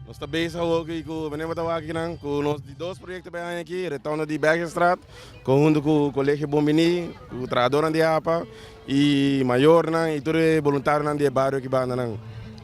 Nos ta bezig awor aki ku meneer Matawaki nan ku nos di dos proyekto pa e aña aki, Retondo di Bergenstraat konhunto ku Kolegio Bon Biní, ku trahadornan di apa i mayornan i tur e boluntarionan di e bario aki banda nan.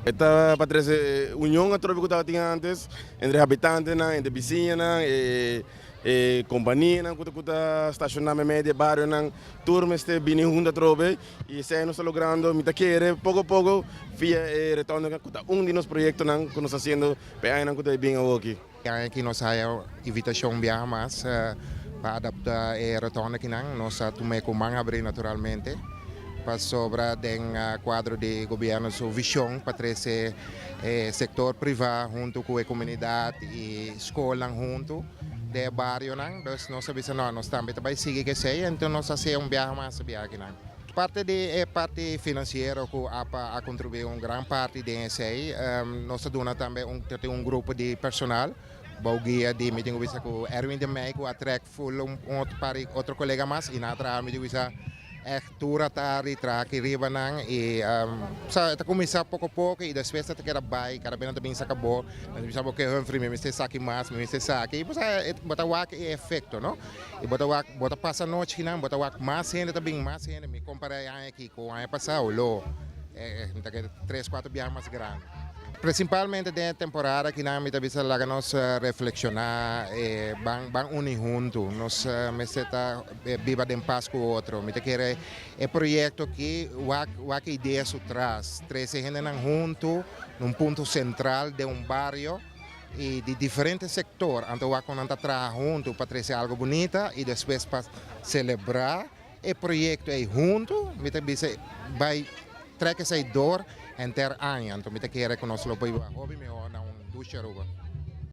E ta pa trese union atrobe ku tabatin antes entre habitantenan, entre bisiñanan, e E kompanianan ku ta ku ta stashoná meimei di e barionan tur mester bini huntu atrobe i esei nos ta logrando. Mi ta kere poko poko via e retondonan ku ta un di nos proyektonan ku nos ta hasiendo pa e añanan ku ta bin awoki. E aña aki nos haya invitashon biaha mas pa adapta e rotonda akinan. Nos a tum'é ku man habrí naturalmente pasobra den kuadro di gobièrnu su vishon pa trese e sektor privá huntu ku e komunidat i skolnan huntu den e barionan. Dus nos a bisa no, nos tambe ta bai sigui ku esei, enton nos a hasi un biaha mas a biaha akinan. Parti di e parti finansiero ku apa a kontribuí un gran parti den esei, nos a duna tambe un ta tin un grupo di personal bou guia di mi tin ku bisa ku Erwin de Meij ku a trèk ful un otro par di otro kolega mas i nan a traha mi tin ku bisa Echt tur a tardi traha aki riba nan y sa e ta cuminsa poco poco y despues ta keda bay cada bes nan ta bin saca bo nan ta bisa bo ke Humphrey mi mester esaki mas mi mester esaki y bo sa bo ta wak e efecto no y bo ta wak bo ta pasa nochi kinan bo ta wak mas hende ta bin mas hende mi compara e aña aki cu aña pasao lo mi ta kere tres cuatro biaha mas grandi. Principalmente den e temporada akinan mi ta bisa laga nos reflexiona ban ban uni hunto nos mester ta biba den pas ku otro. Mi ta kere e proyekto aki wak wak e idea su tras, trese hendenan huntu na un punto sentral den un bario i di diferente sektor, anto wak kon nan ta traha huntu pa trese algu bunita i despues pa selebrá e proyekto ei huntu. Mi ta bisa bai trek esei dor henter aña, anto mi ta kere ku nos lo biba hopi mihó na un dushi Aruba.